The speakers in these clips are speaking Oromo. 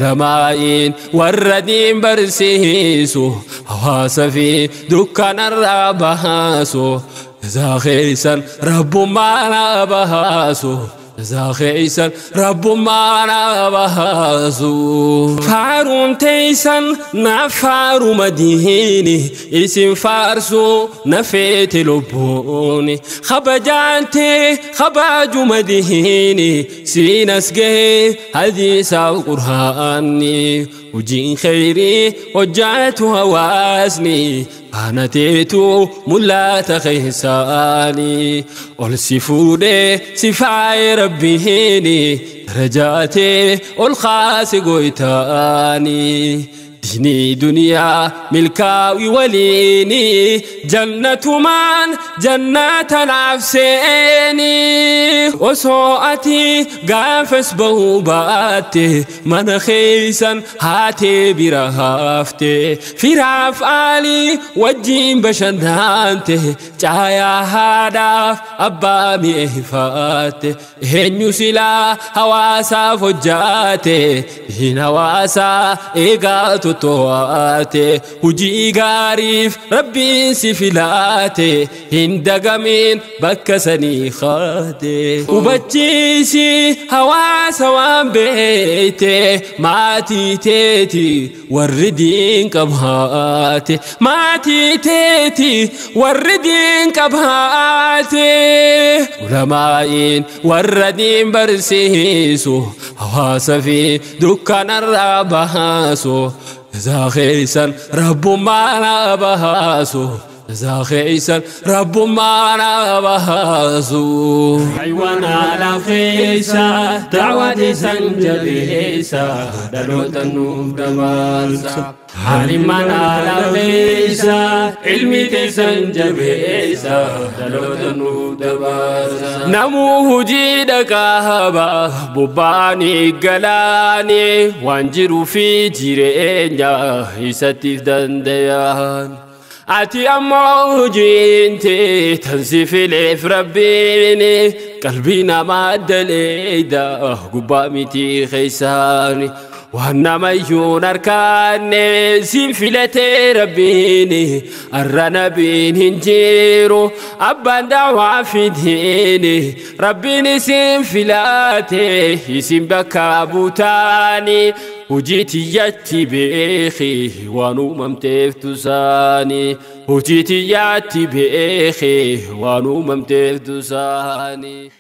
Ulamaa'iin warra diin barsiisu hawaasa fi dukkanarraa baasu. Jazaa keessan rabbummaan haa baasu. Jazaa keessan rabbummaan haa baasu. Faaruun teessan naaf faaruma diini isin faarsu na feete lubbuuni. Kabajaan tee kabajuma diini siin as gahee hadiisaaf qur'aanni. Hojiin kheyrii hojjaatu hawaasni faana teetu mul'ata keessaani. Ol si fuudhee si faaye rabbiini darajaatee ol kaase goytaani. Diinii duniyaa milkaa'ii waliini jannatumaan jannata naaf seeni. Osoo ati gaafas bahuu baatte mana keessan haatee bira hafte firaaf aalii wajjin bashannante caayaa haadhaaf abbaa mi'eeffatte eenyu silaa hawaasaaf hojjaate diin hawaasaa eegaa to'ate hojii gaariif rabbiin si filaate hin dagamin bakka sanii kaate. Hubachiisi hawaasa waan beeyte maatii teeti warri diin qabaate maatii teeti warri diin qabaate. Ulamaa'iin warra diin barsiisu hawaasa fi dukkanarraa baasu. Jazaa keessan rabbummaan haa baasu. Jazaa keessan rabbummaan haa baasu. Haywaan haala keessa da'waa teessan jabeessa dhaloota nuuf dabarsa. Halimaan haala keessa ilmi teessan jabeessa dhaloota nuuf dabarsa. Namuu hojii dhaqaaba bobbaanii galaanii waan jiruu fi jireenya isattiif danda'an. Ati ammoo hojiin tee tan si fileef rabbiin qalbii namaa daleeyda gubbaa miti keessaani. Waan namayyuun harkaanne siin filatee rabbiin arra nabiin hin jiru abbaan da'waa fidiini rabbiin isin filate isin bakka buutaani. Hojii tiyyatti beeki waan uumamteef tusaani. Hojii tiyyatti beeki waan uumamteef tusaani.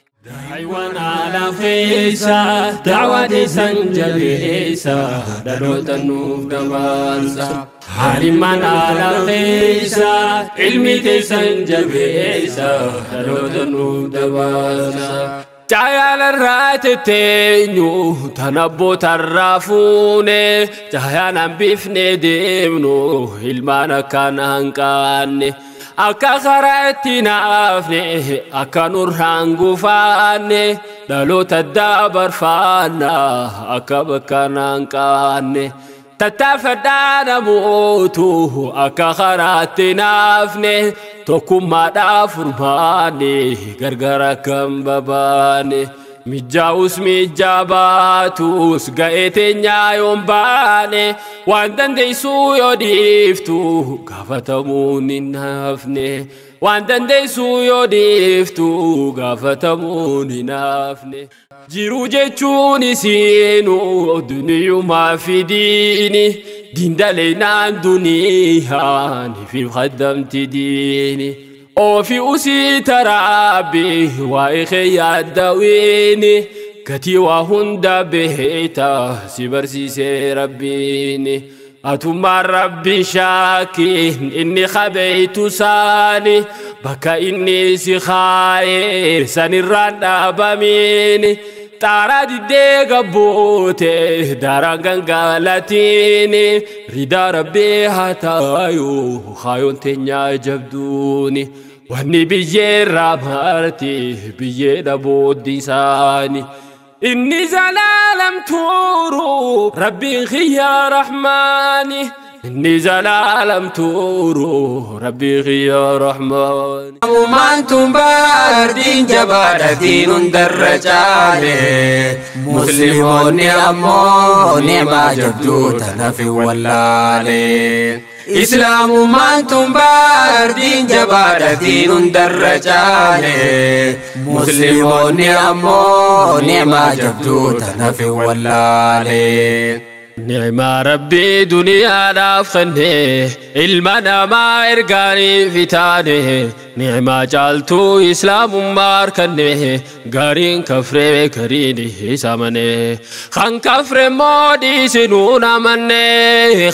Haywaan haala keessa da'waa teessan jabeessa dhaloota nuuf dabarsa. Halimaan haala keessa ilmi teessan jabeessa dhaloota nuuf dabarsa. Caayaan irraa tetteenyu tan abbootarraa fuune caayaan hambifne deemnu ilmaan akkaan hanqaanne. Akka karaa itti naafne akka nurraan gufaanne dhaloota dabarfaanna akka bakka hanqaanne. Tattaafadhaa namootu akka karaatti naafne tokkummaadhaaf furmaanne gargar akka hin babaane. Mijaa'us mijaa baatus ga'ee teenyaa yoon baane waan dandeessuu yoo dhiiftu gaafatamuun hin hafne. Waan dandeessuu yoo dhiiftu gaafatamuun hin hafne. Jiruu jechuun isinuu duniyumaa fi diini diindaleenaan duniyaan fi qaddamti diini. Ofi usii tarabbi waa'ee kee yaaddawiini gatii waa hunda beekta si barsiisee rabbiini. Atummaan rabbi shaakiin inni qabeeytu saani bakka inni si kaayee sanirraan dhaabamiini. Xaaraa diddee gabbuute daaraan gangalatiini ridaa rabbii haa taayuu kaayoon teenyaa jabduuni. Wanni biyyeerraa marti biyyeedha booddee isaani. Inni zalaalam tuuru rabbiin xiyyaa rahmaani. Inni zalaalam tuuru Rabbii kiyya Rahmaan. Islaamummaan baardiin jabaadha diin hundarra caale. Musliimoonni ammoo ni'maa jabduu tanaaf hin wallaale. Islaamummaan baardiin jabaadha diin hundarra caale. Musliimoonni ammoo ni'maa jabduu tanaaf hin wallaale. Ni'maa Rabbii duniyaadhaaf kenne ilma namaa ergaanii fitaane ni'maa caaltuu islaamummaa harkanne gariin kafree gariin hisamane kan kafre immoo dhiisinuu amanne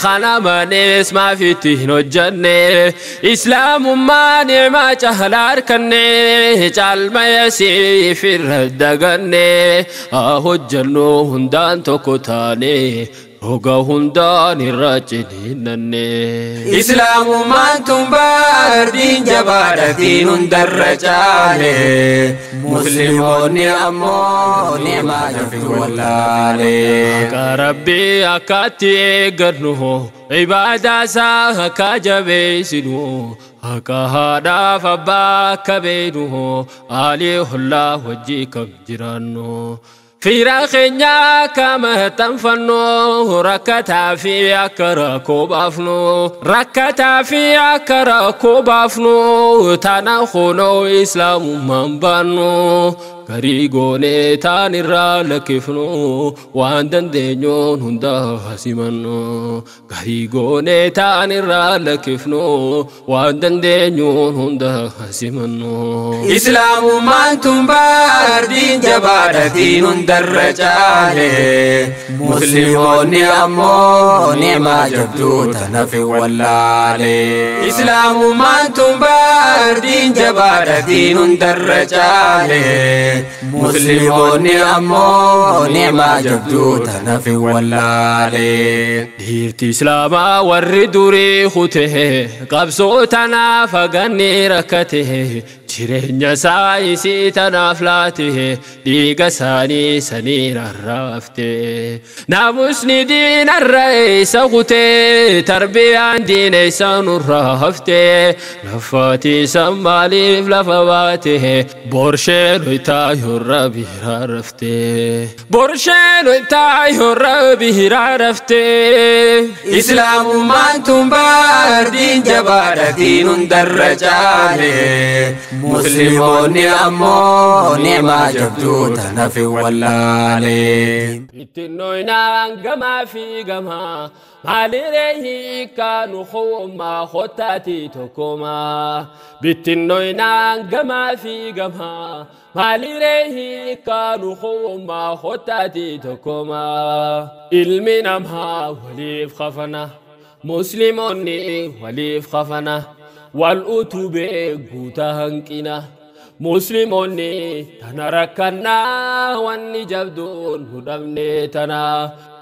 kan amanees maaf itti hin hojjanne islaamummaa ni'maa caalaa harkanne caalmaya siif irra daganne haa hojjannu hundaan tokko taane roga hundaan irra ciniinnanne. Islaamummaan baardiin jabaadha diin hundarra caale. Musliimoonni ammoo ni'maa jabduu wallaale. Akka Rabbii akkatti eeggannu ibaadaa isaa akka jabeessinu akka haadhaaf abbaa akka beeknu aalii hollaa wajjii kam jiraannu. Fira keenya akka maxxanfannu rakkataa fi akka rakkoo baafnu rakkataa fi akka rakkoo baafnu tana kunoo islaamummaan baannu garii goonee taan irraa lakkifnu waan dandeenyuun hunda simannu garii goonee taan irraa lakkifnu waan dandeenyuun hunda simannu. Islaamummaan baardiin jabaadha diin hundarra caale. Musliimoonni ammoo ni'maa jabduu tanaaf hin wallaale. Islaamummaan baardiin jabaadha diin hundarra caale. Musliimoonni ammoo ni'maa jabduu tanaaf hin wallaale. Dhiirti islaamaa warri durii kute qabsoo tanaaf haganni rakkate jireenya isaa isii tanaaf laate dhiiga isaanii saniin arraafte. Naamusni diinarra isa kute tarbiyaan diina isa nurraa hafte lafaati isa maaliif lafa baate borsheen hoytaa yorra biraa rafte. Borsheen hoytaa yorra biraa rafte. Islaamummaan baardiin jabaadha diin hundarra caale. Musliimoonni ammoo ni'maa jabduu tanaaf hin wallaale. Bittinnoinaan gamaa fi gamaa maaliree hiikaa nu ho'ummaa hottaati tokkomaa. Bittinnoinaan gamaa fi gamaa maaliree hiikaa nu ho'ummaa hottaati tokkomaa. Ilmi namaa waliif kafana musliimoonni waliif kafana wal utubee guutaa hanqina. Musliimoonni tana rakkannaa wanni jabduun nu dhabne tana.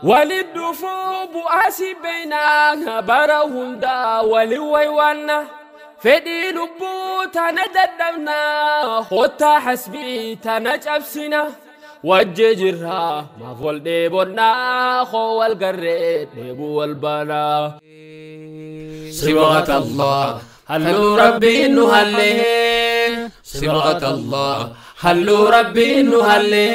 Walit dhufuu bu'aa si beeynaa bara hundaa wali waywaanna. Fedhii lubbuu tana dadhabnaa hottaa hasbii tana cabsina. Wajji jirraa maaf wal dheebonnaa koo wal garree dheebuu wal baanaa. صبغة الله هلو ربي إنه هلي صبغة الله هلو ربي إنه هلي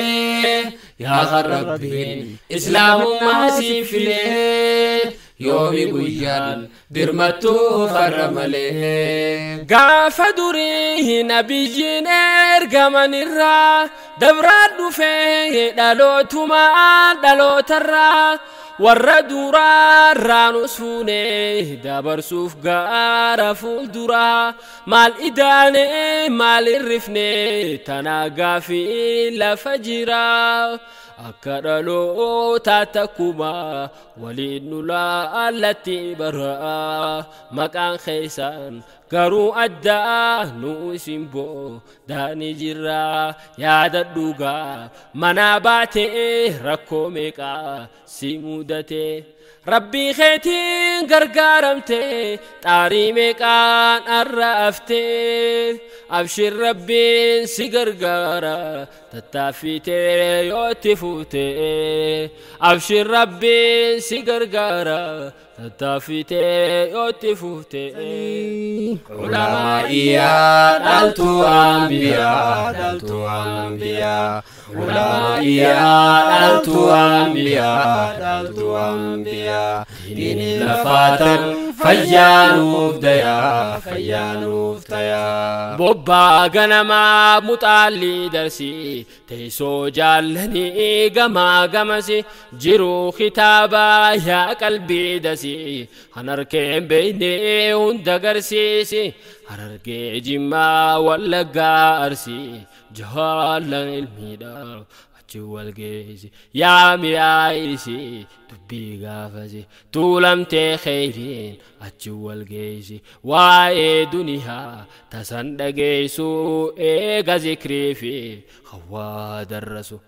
يا ربي إسلام ما سيفلي يومي قيان درمتو فرملي Gaafa durii nabiyyiin ergaman irraa dabraan dhufee dhalootumaan dhalootarraa warra duraarraa nu suune dabarsuuf gaara fuulduraa maal idaane maal hirrifne tana gaafii lafa jira. Akka dhaloota takkuma waliin nu laallatti bara'a maqaan keessan Garuu addaa nu isin boodaani jirra yaada dhugaa manaa baatee rakkoo meeqaa si mudate rabbii keetiin gargaaramte xaarii meeqaan arraaftee abshir rabbiin si gargaara tattaaffitee yoo itti fuute abshir rabbiin si gargaara tattaaffitee yoo itti fuute. Ulamaa'iyaa dhaltuu ambiyaa dhaltuu ambiyaa Ulamaa'iyaa dhaltuu ambiyaa dhaltuu ambiyaa Diini lafaatan fayyaa nuuf dayaa fayyaa nuuf tayaa. Bobbaa ganamaa muxaalli darsii teessoo jaallanii gamaa gamasi jiruu kitaabaa yaa qalbii dasii hanarkeen beeynee hunda garsiisi Harargee Jimmaa Wallaggaa Arsii jaallan ilmiidhaaf achi wal geessi yaa mi'aayisi dubbii gaafasi tuulamtee kheyriin achi wal geessi waa'ee duniyaa tasan dhageessu eega zikrii fi hawaa darrasu.